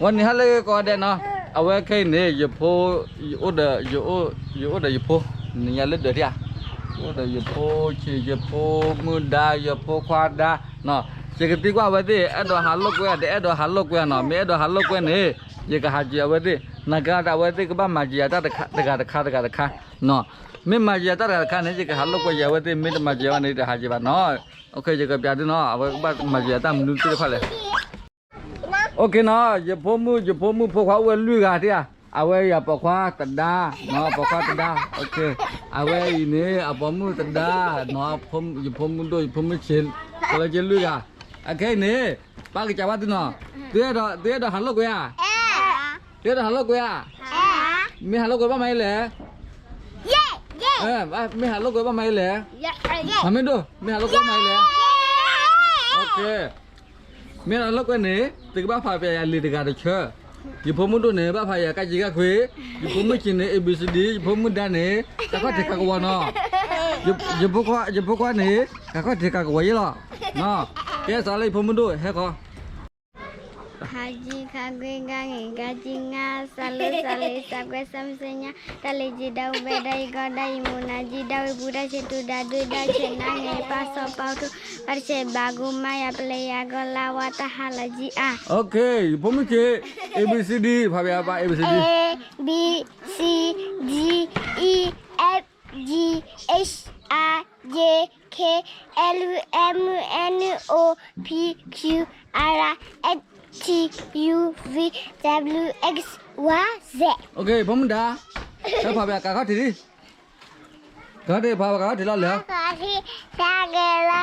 ဝဲန့ၣ်ဟဲလၢကိးဂၤဒဲးနီၤ, အဝဲခဲအံၤန့ၣ် ယဖိ, ယအိၣ်ဒီး, ယအိၣ်ဒီးယဖိ, နညါလၢဒၢးထံဧါ, ယအိၣ်ဒီးယဖိဆံး ယဖိမုၣ်ဒါ ယဖိခွါဒါနီၤ, ယကသံကွၢ်အဝဲသ့ၣ် အဲၣ်ဒိးဟးလိာ်ကွဲ တအဲၣ်ဒိးဟးလိာ်ကွဲနီၤ, မ့ၢ်အဲၣ်ဒိးဟးလိာ်ကွဲန့ၣ် ယကဟးစံးအဝဲသ့ၣ်, နာ်က့ဒီးအဝဲသ့ၣ်ကဘၣ်မၤစံးယၤတၢ်တဂၤတခါ တဂၤတခါနီၤ, မ့ၢ်မၤစံးယၤတၢ်တဂၤတခါန့ၣ် ယကဟးလိာ်ကွဲယၤအဝဲသ့ၣ်, မ့ၢ်တမၤစံးယၤဘၣ်န့ၣ် တဟးစံးဘၣ်နီၤ, ယကပျးသုနီၤ အဝဲကဘၣ်မၤစံးယၤတၢ်မနုၤသ့ၣ်တဖၣ်လဲၣ် OKနီၤ, ယဖိမုၣ် ယဖိမုၣ်ဖိခွါအိၣ်ဝဲလွံၢ်ဂၤတဧါ, အဝဲအံၤအပိာ်ခွါတဒါ, ပိာ်ခွါတဒါ, အဝဲအံၤန့ၣ် အပိာ်မုၣ်တဒါ, ယဖိမုၣ်ဒိၣ် ယဖိမုၣ်ဆံး, ကလၢက့လွံၢ်ဂၤ, အခဲအံၤန့ၣ် ပၢ်ကစံးဘၣ်သုနီၤ, သုအဲၣ်ဒိးဟးလိာ်ကွဲဧါ, သုအဲၣ်ဒိးဟးလိာ်ကွဲဧါ, မ့ၢ်ဟးလိာ်ကွဲဘၣ်မၤအံၤလဲၣ်, မ့ၢ်ဟးလိာ်ကွဲဘၣ်မၤအံၤလဲၣ်, မ့ၢ်ဒိၣ် မ့ၢ်ဟးလိာ်ကွဲဘၣ်မၤအံၤလဲၣ် မ့ၢ်ဟးလိာ်ကွဲန့ၣ် သုကဘၣ်ဖးပျဲယၤလံာ်တဂၤတဆၢ, ယဖိမုၣ်ဒိၣ်န့ၣ် ဘၣ်ဖးယၤကၢ်က့ကၢ်ခွ့, ယဖိမုၣ်ဆံးန့ၣ် A B C D, ယဖိမုၣ်ဒါန့ၣ် ကးခီၣ်ထံးကးကဝီၤနီၤ, ယဖိခွါန့ၣ် ကးခီၣ်ထံးကးကဝီၤယဲလီၤ, ကဲစးလၢယဖိမုၣ်ဒိၣ်ဟဲခီ ခါကံ ခါခွ့ ခါဂ့ၤ ခါဆံ ငါစးလိ စးလ့ စးကွဲ စးမုၢ်စးညါ တၢ်လ့ၤကံ တၢ်အူပဲ တၢ်အံၤကီ တၢ်အံၤမူ နၤကံ တၢ်ဝံပူၤ တၢ်ဆဲးတူၤ တၢ်ဒွဲ တၢ်ဆဲးနါ ငဲၤပၢ်စီၤပၢ်အိၣ်ထူ ပၢ်တဆဲးဘၣ်ကူ မါယၤပျဲယၤကီ လါဝါ တၢ်ဟါလီၤကံ အါ OK, ယဖိမုၣ်ဆံး A B C D ဖးပျဲပၢ် A B C D, A B C D E F G H I J K L M N O P Q R S T U V W X Y Z. OK, ဖိမုၣ်ဒါ, ဟဲဖးပျဲကးခီၣ်ထံးလံ, ကးခီၣ်ထံး ဖးကးခီၣ်ထံးလီၤလဲၣ်,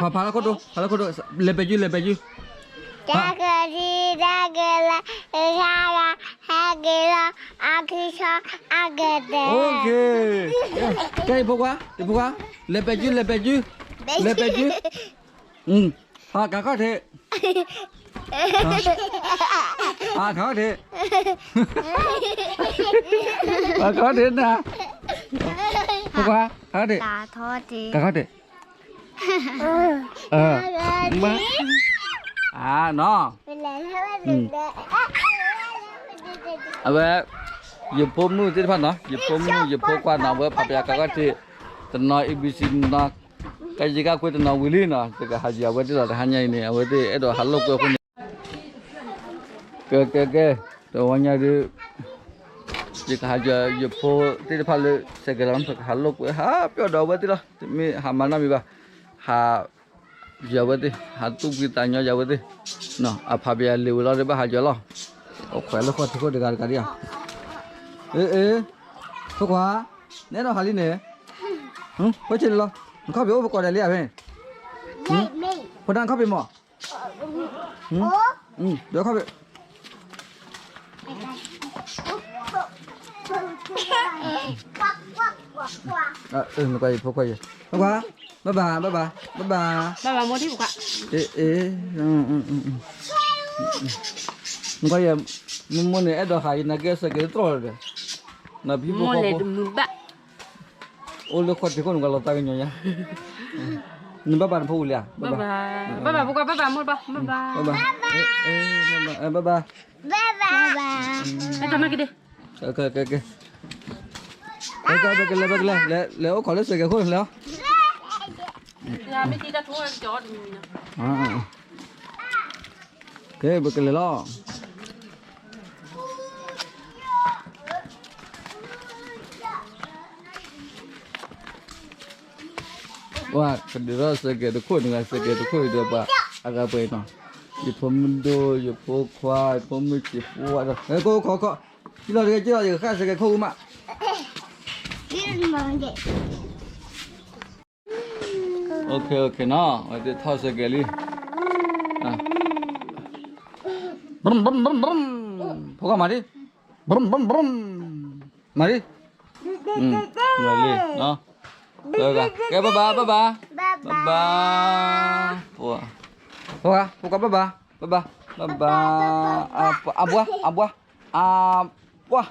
ဖးဖးလၢခိၣ်ဒိၣ် ဖးလၢခိၣ်ဒိၣ် လဲၤပဲာ်ကူ လဲၤပဲာ်ကူ တၢ်ကဒံ တၢ်ကလၤ တၢ်ဂၤ ဟဲက့ၤလီၤ အါခံဆီ အါကတၢၢ် OK, ကဲ ယဖိခွါ ယဖိခွါ, လဲၤပဲာ်ကူ လဲၤပဲာ်ကူ လဲၤပဲာ်ကူ, ဖးကးခီၣ်ထံး, ဖးကးခီၣ်ထံး, ဖးကးခီၣ်ထံးနၤ, ဖိခွါ, ကးခီၣ်ထံး, ကးခီၣ်ထံး မ, အနီၤ, အဝဲ ယဖိမုၣ်သ့ၣ်တဖၣ်နီၤ, ယဖိမုၣ် ယဖိခွါနီၤ, အဝဲဖးပျဲကးခီၣ်ထံး, တနီၤ A B C နီၤ, ကယံၤကးကွ့တနီၤဝံၤလံနီၤ, ယကဟးယံၤအဝဲသ့ၣ်ဒီး တဟါညါအံၤန့ၣ် အဝဲသ့ၣ်အဲၣ်ဒိးဟးလိာ်ကွဲအဃိန့ၣ် ကဲ ကဲ ကဲ, တဝီညါဒုး ယကဟးယၤ ယဖိသ့ၣ်တဖၣ်လၢ စဲးကဲးလီၤ ပကဟးလိာ်ကွဲ ဟးပျီၢ်ဒီးအဝဲသ့ၣ်လီၤ, တမ့ၢ်ဟးမၤနီတမံၤဘၣ်, ဟးယၤဝဲသ့ၣ်, ဟးသူၣ်ဖှံသးညီယၤဝဲသ့ၣ်, အဖးပယၤလံာ်ဝံၤလီၤ ဘၣ်ဟးယၤလီၤ, အိၣ်ခွဲးလၢဃီထံးခိၣ်တဂၤတဂၤဒံးဧါ, အ့ အ့, ဖိခွါ, နဲဒိးဟးလံန့ၣ်, ဖိဆံးလီၤ, နခီၣ်ဖံးအိၣ်ပကိးဒဲးလံဧါဖဲ, ဖိဒါနခီၣ်ဖံးမး ဒီးခီၣ်ဖံး, နကွၢ်ယဖိခွါယဲ, ဖိခွါ, ဘၣ်ဘၣ်, ဘၣ်ဘၣ်, ဘၣ်ဘၣ်, ဘၣ်ဘၣ်မိၢ်ထံဖိခွါ, အ့ အ့, နကွၢ်ယဲ, မိၢ်မိၢ်န့ၣ် အဲၣ်ဒိးဟးအံၤ နာ်က့စဲးကဲးတြီၢ်လီၤဒီး, နဖံဖိခွါဖိ အိၣ်လၢခီၣ်ထံးခိၣ်န့ၣ် ပှၤလီၤသးကညီၤညါ, နဘၣ်ဘၣ်နဖိဝံၤလံဧါ, ဘၣ်ဘၣ်, ဘၣ်ဘၣ်ဖိခွါ ဘၣ်ဘၣ်မိၢ်တဘၣ်, ဘၣ်ဘၣ်, ဘၣ်ဘၣ်, ဘၣ်ဘၣ်, ကဲ ပကလဲၤ ပကလဲၤ လဲၤအိၣ်ခိးလၢစဲးကဲးခိၣ်လဲၤလီၤ, ကဲ ပကလဲၤလီၤ. ပှၤကဒုးထီၣ်စဲးကဲးတခိၣ်န့ၣ် စဲးကဲးတခိၣ်အံၤဒီးပှၤအဂၤပှဲၤအံၤနီၤ, ယဖိမုၣ်ဒိၣ် ယဖိခွါ ယဖိမုၣ်ဆံးဖိဝါဒီး ကိးခိးခိး, ကံလီၤတဂ့ၤ ကံလီၤတဂ့ၤ ဃၣ်စဲးကဲးခိၣ်ဝံၤမး, အိၣ်ခ့ အိၣ်ခ့နီၤ, ဝဲသ့ၣ်ထီၣ်စဲးကဲးလံ, ဖိခွါမၤဒံး, မၤဒံး, လီၤလံ, ကဲ ဘၣ်ဘၣ် ဘၣ်ဘၣ်, ဘၣ်ဘၣ်, ဖိခွါ ဖိခွါ ဘၣ်ဘၣ်, ဘၣ်ဘၣ်, ဘၣ်ဘၣ်, အဘှါ အဘှါ, အဘှါ,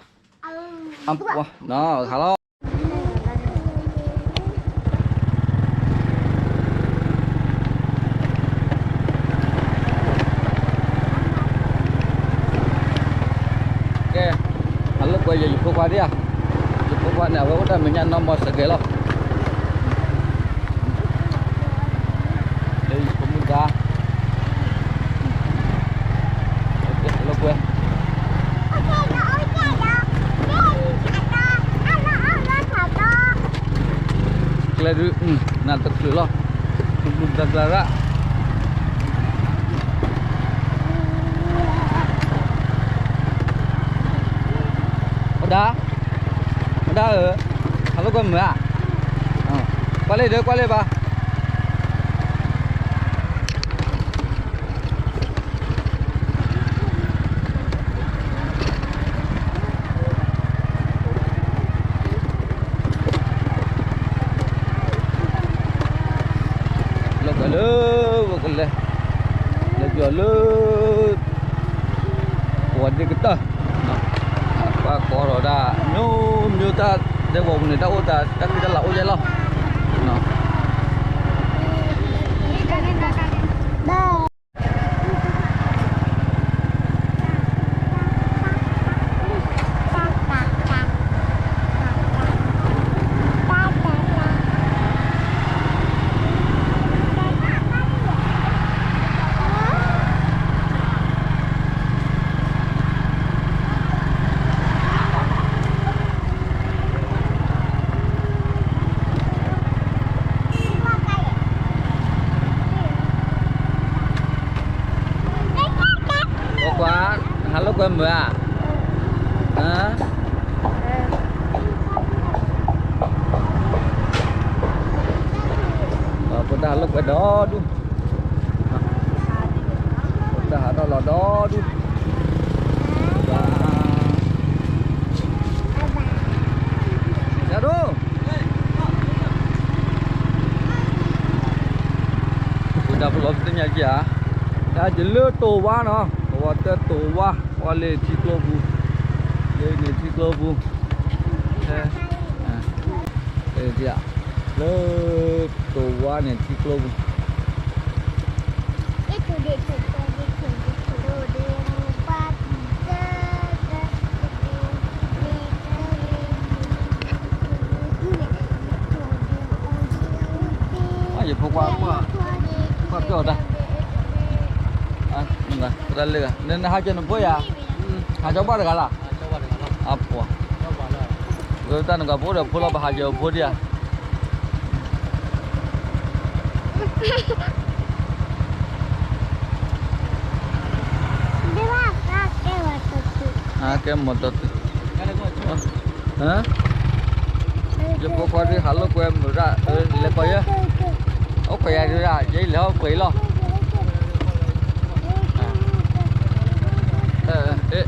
အဘှါနီၤ ဟါလီၤ. ပှၤဒ်ဧါ, ယဖိခွါန့ၣ် အဝဲအိၣ်တၢ်မဲာ်ညါနီၢ်မီၢ်စဲးကဲးလီၤ, လၢယဖိမုၣ်ဒါ, လၢကွဲ ကျဲဒုး နၤတချုးလီၤ, ဘျုးဘျါဘျါရၣ် မဒါ, မဒါဧၢ, ဟးလိာ်ကွဲမုာ်ဧါ, ကွၢ်လံဒီး ကွၢ်လံဘၣ် လၢကလၢ ဝဲကလဲၤ လၢပျီလၢ ပှၤဒ့ကတၢၢ် ပှၤကိးထီၣ်ဒၣ် မျိုးမျိုး တၢ်ဒဲကဝီၤပူၤန့ၣ် တၢ်အိၣ်သး တၢ်ဃံတၢ်လၤအိၣ်ယဲလီၤ. ဖိခွါ, ဟးလိာ်ကွဲမုာ်ဧါ, ဖိတၢ်ဟးလိာ်ကွဲဒီဒူၣ်, ဖိတၢ်ဟးထီၣ်လီၤဒီဒူၣ်, ယဒိၣ် ဖိတၢ်ဖိလီၤပသ့ၣ်ညါက့ၤဧါ, တၢ်ယလၢတိၤဝါနီၤ, ပဝဲတၢ်တိၤဝါ, ပှၤလၢထံကျိပူၤ, လၢန့ၣ်ထံကျိပူၤ, ဖဲ လၢ တိၤဝါန့ၣ်ထံကျိပူၤ ယဖိခွါ ကွၢ်ပျီၢ်တၢ်, ပတၢ်လၢဂၤ နဟးကၢၤနဖိယၤ, ဟးကၢၤဘၣ်တဂၤလီၤ, အပှၤ, တၢ်နကဖိဒီးဖိလီၤ ပဟးကၢၤဖိဒံးဧါ. ကဲမီၢ်တီၤသုး, ယဖိခွါဒုးဟးလိာ်ကွဲမုာ်ရၣ်, လဲၤကီးယဲ, အိၣ်ခွဲးယၤဒုးရၣ် ယဲအံၤလဲၤဟီၣ်ပှဲၤအံၤလီၤ.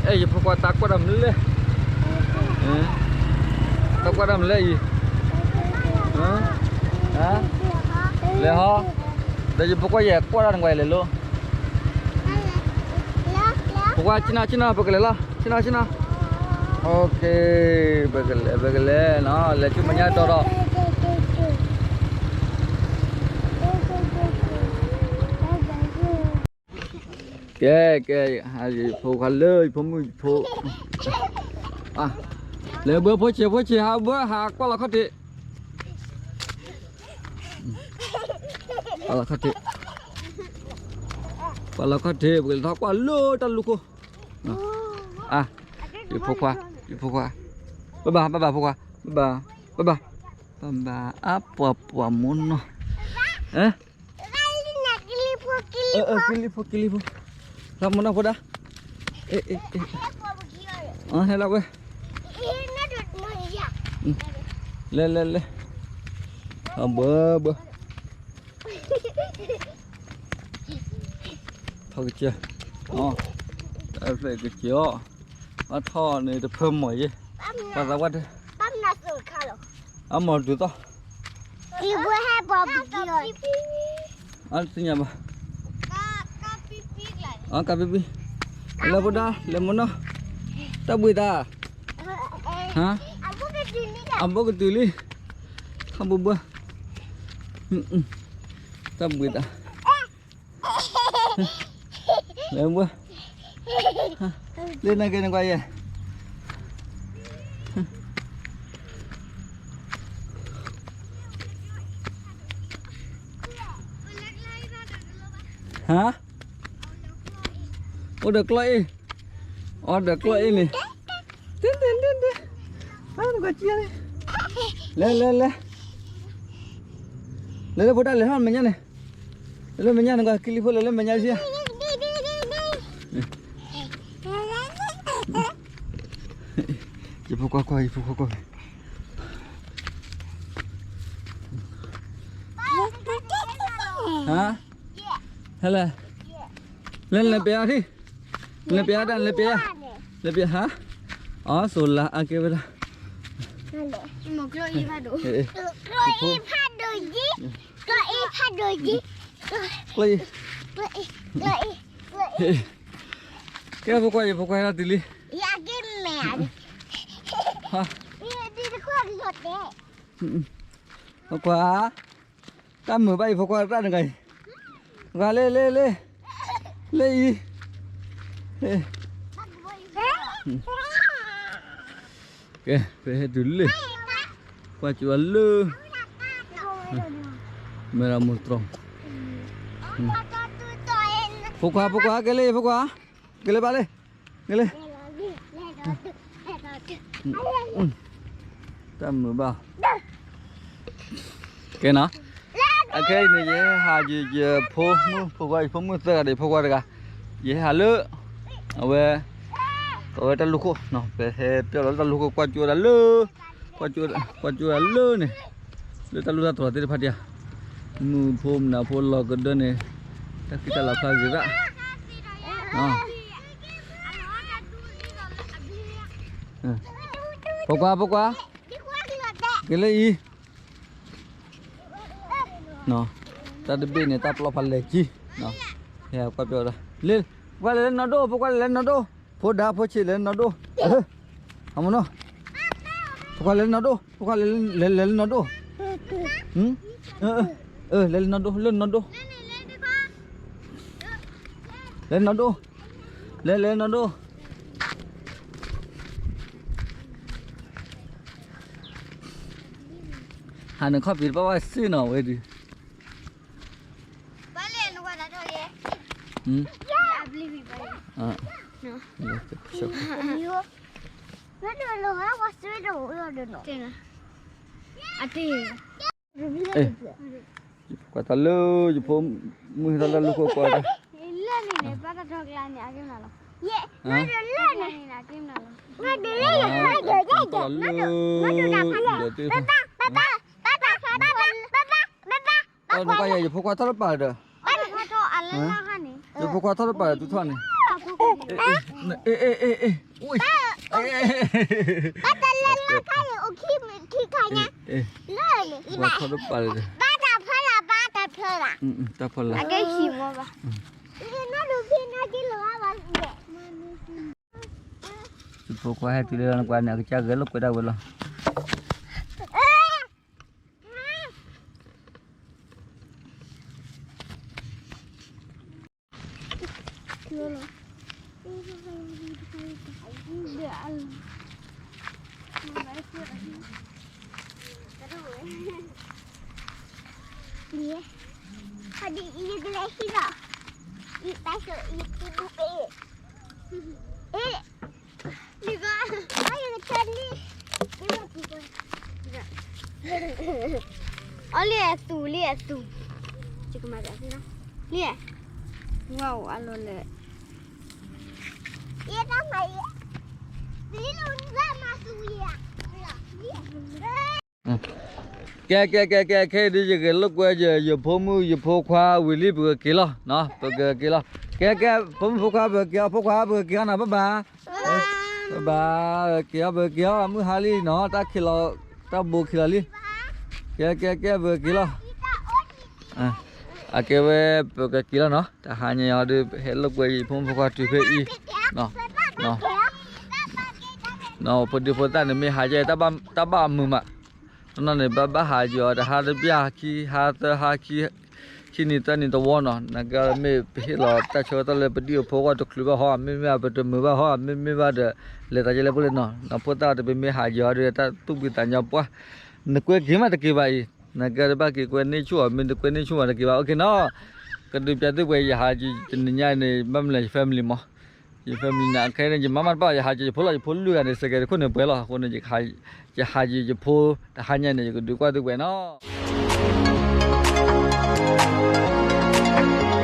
အဲ ယဖိခွါတၢ်ကွၢ်တၢ်မနုၤလဲၣ်, တၢ်ကွၢ်တၢ်မနုၤလဲၣ်အံၤ, လဲၤဟီ, ဒီးယဖိခွါယဲၢ်ကွၢ်တၢ်နကွၢ်ယဲၢ်လဲၤလိၤ, ဖိခွါဆ့ၣ်နီၤဆ့ၣ်နီၤ ပကလဲၤလီၤ, ဆ့ၣ်နီၤဆ့ၣ်နီၤ, ပကလဲၤ ပကလဲၤနီၤ လဲၤဆူမဲာ်ညါတီၤဒီး ကဲ ကဲ ယဖိခွါလၢယဖိမုၣ်ယဖိ, လဲၤဘၢဖိဆံးဖိဆံး ဟးဘၢ ဟးကွၢ်လီၤခီၣ်ထံး, ကွၢ်လီၤခီၣ်ထံး, ကွၢ်လီၤခီၣ်ထံး ပကလဲၤထီၣ်ကွၢ်လၢတၢ်လူၢ်ခိၣ်, ယဖိခွါ ယဖိခွါ, ဘၣ်ဘၣ် ဘၣ်ဘၣ်ဖိခွါ, ဘၣ်ဘၣ် ဘၣ်ဘၣ်, ဘၣ်ဘၣ် အပှၤပှၤမိၢ်နီၢ်, ကလံၤဖိ ကလံၤဖိ လၢမိၢ်နီၢ်ဖိဒၣ်, ဟဲလီၤဝဲ, လဲၤလဲၤလဲၤ, ဘၢ ဘၢ ထီၣ်ကစၢၢ်, ဖျဲၣ်ကစၢၢ်အီၤ, အထီၣ်န့ၣ်တဖၢမီၢ်ယဲ, ပှၤသးဝါတဲ, အမီၢ်ဒုးသီၣ်, အသ့ၣ်ညါဘၣ်, ကပံပံ, လဲၤဖိဒၣ် လဲၤမိၢ်နီၢ်, တၢ်ဘှံးသး, အဘိကတုၤလံ, ထီၣ်ဘိဘၢ, တၢ်ဘှံးသး လဲၤဘၢ, လၢနကဲနကွၢ်ယဲၢ်, ဟါ, အိၣ်ဒီးကျီၢ်အ့ၣ်, အိၣ်ဒီးကျီၢ်အ့ၣ်န့ၣ်, တဲတဲတဲတဲ, နကစံလံ, လဲၤလဲၤလဲၤ, လဲၤလၢဖိတၢ်လဲၤထီၣ်မဲာ်ညါန့ၣ်, လဲၤလၢမဲာ်ညါန့ၣ် ကီၢ်ကလံၤဖိလဲၤလၢမဲာ်ညါစံ ယဖိခွါကွၢ် ယဖိခွါကွၢ်, ဟါ, ဟဲလဲၣ်, လဲၤလဲၤပျဲအီၤထံ, လဲၤပျဲအီၤတၢ် လဲၤပျဲ, လဲၤပျဲဟါ, အီ စိၤလါအါကဲဝဲဒၣ်, ကျီၢ်အ့ၣ်ဖးဒိၣ်, ကျီၢ်အ့ၣ်ဖးဒိၣ်, ကျီၢ်အ့ၣ်, ကျီၢ်အ့ၣ်, ကဲဖိခွါ ယဖိခွါဟဲလီၤတုၤလံ, ဖိခွါ, တၢ်မုာ်ဘၣ်အံၤ ဖိခွါတၢ်တဂၤအံၤ, ဂၤလၢလၢလၢ, လၢအံၤ, ကဲ ပဟဲတုၤလံ, ကွၢ်ကၠိလၢ, မဲရမိၢ်တြီ, ဖိခွါ ဖိခွါ ကဲလၢ ဖိခွါ, ကဲလၢဘၣ်လၢ, ကဲလၢ တၢ်မုာ်ဘၣ်, ကဲနီၤ, အခဲအံၤန့ၣ် ယဟဲဟးယဖိမုၣ် ဖိခွါ ယဖိမုၣ်သၢဂၤဒီး ယဖိခွါတဂၤ, ယဟဲဟးလၢ, အဝဲ, အဝဲတၢ်လူၢ်ခိၣ်, ပဟဲပျီလီၤလၢတၢ်လူၢ်ခိၣ် ကွၢ်ကၠိဒၣ်လၢ, ကွၢ်ကၠိဒၣ်လၢန့ၣ်, လၢတၢ်လူၢ်တၢ်တြီၤသ့ၣ်တဖၣ်ဒံးဧါ, မုၣ်ဖိမနုၤဖိလီၤကဒၢန့ၣ်, တၢ်ဃံတၢ်လၤဖျါဂ့ၤသၣ်, ဖိခွါ ဖိခွါ, ကဲလၢအံၤ, တၢ်တဘ့ၣ်န့ၣ် တၢ်ပျီဖးလဲၢ်ကံ, ဟဲကွၢ်ပျီဝဲဒၣ်, လၢ, ဖိခွါလဲၤလၢနီၢ်ဒိၣ် ဖိခွါလဲၤလၢနီၢ်ဒိၣ်, ဖိဒါဖိဆံးလဲၤလၢနီၢ်ဒိၣ်, အမနီၤ, ဖိခွါလဲၤလၢနီၢ်ဒိၣ် ဖိခွါလဲၤလၢနီၢ်ဒိၣ်, လဲၤလၢနီၢ်ဒိၣ် လၢနီၢ်ဒိၣ်, လဲၤနီၢ်ဒိၣ်, လဲၤလဲၤနီၢ်ဒိၣ်, ဟးနခီၣ်ဖံးတဘၣ်ဘၣ်စ့ၢ်နီၤဝဲဒုး, ယဖိခွါထီၣ်လၢ ယဖိမုၣ်ဟဲထီၣ်လၢလူၢ်ခိၣ်ကွၢ်တၢ်, လၢန့ၣ်န့ၣ် ပှၤတၢ်ထီၣ်ကျါန့ၣ် အကဲမနုၤလီၤ, လၢ, ယဖိခွါထီၣ်လၢ, ယဖိခွါထီၣ်လၢပၢ်ဒီး, ယဖိခွါထီၣ်လၢပၢ်ဒီး, အ့ၣ်, အ့ၣ်, အ့ၣ်, အ့ၣ်, ပၢ်တလၢလၢခါန့ၣ် အိၣ်ခံမုၢ်ခံခါညါ, လၢန့ၣ်, ဖိခွါထီၣ်လၢပၢ်ဒီး, ပၢ်တၢ်ဖီလာ် ပၢ်တၢ်ဖီလာ်, တၢ်ဖီလာ်, အကဲဟံၣ်မီၤဘၣ်, ယဖိခွါဟဲတုၤလၢနကွၢ်န့ၣ် အကစၢ်ဂဲၤလိာ်ကွဲဒၣ်ဝဲလီၤ. အီလံအသူၣ် လံအသူၣ်, လံ, ဝါအိၣ်အလီၢ်လဲၣ်, ကဲ ကဲ ကဲ ကဲ ခဲအံၤဒုး ယဂဲၤလိာ်ကွဲ ယဖိမုၣ် ယဖိခွါဝံၤလံ ပကက့ၤလီၤ, ပကက့ၤလီၤ, ကဲ ကဲ ဖိမုၣ်ဖိခွါ ပကက့ၤအီၤ ဖိခွါ ပကက့ၤအီၤနီၤ, ဘၣ်ဘၣ်, ဘၣ်ဘၣ်, က့ၤအီၤ ပကက့ၤအီၤ မုၢ်ဟါလံနီၤ, တၢ်ခံးလီၤ, တၢ်ဘိခံးလီၤလံ, ကဲ ကဲ ကဲ ပကက့ၤလီၤ, အကဲဝဲ ပကက့ၤလီၤနီၤ, တဟါညါအံၤဒုး ဟဲလိာ်ကွဲ ယဖိမုၣ်ဖိခွါတုၤဖဲအံၤ, ဖိဒံဖိသၣ်န့ၣ် မ့ၢ်ဟးယဲ တၢ်ဘၣ်မုာ်မး, တနီၤန့ၣ် ဘၣ်ဘၣ်ဟးယီၤ တဟါတဘျီ ခံ ဟါသၢ ဟါခံ, ခံ ထံနံၤသၢနံၤတဝီနီၤ, နကမ့ၢ်ပဟ့ၣ်လီၤတၢ်ဆၢကတီၢ်လၢပဒံၣ်အဖိအဂီၢ်တချုးဘၣ်ဟီ, မ့မ့ၢ်ပတမုာ်ဘၣ်ဟီ, မ့မ့ၢ်ဘၣ်ဒီး လဲၤသးကဲလၢပှဲၤလဲၣ်နီၤ, နဖိသၣ်တဘ့ၣ်မ့ၢ်ဟးယီၤဒီးတၢ်သူၣ်ဖှံသးညီပှၢ်, နကွဲက့ၤမးတက့ၤဘၣ်အံၤ, နကဲတဘၣ်က့ၤကွဲန့ၢ်ဆူၣ်အီၤ, မ့ၢ်တကွဲန့ၢ်ဆူၣ်မးတက့ၤဘၣ်, အိၣ်ခ့နီၤ, ကဒုးပျးသုပှဲၤ ယဟးတနံၤညါန့ၣ် ဘၣ်မနုၤလဲၣ် ယ family မး ယ family န့ၣ် ခဲအံၤန့ၣ် ယမါမးတဘၣ် ယဟးက့ၤယဖိလီၤ, ယဖိလွံၢ်ဂၤန့ၣ် စဲးကဲးတခိၣ်န့ၣ်ပှဲၤလီၤ, အဃိန့ၣ် ယဟးက့ၤယဖိတဟါညါန့ၣ် ယကဒုးကွၢ်သုပှဲၤနီၤ.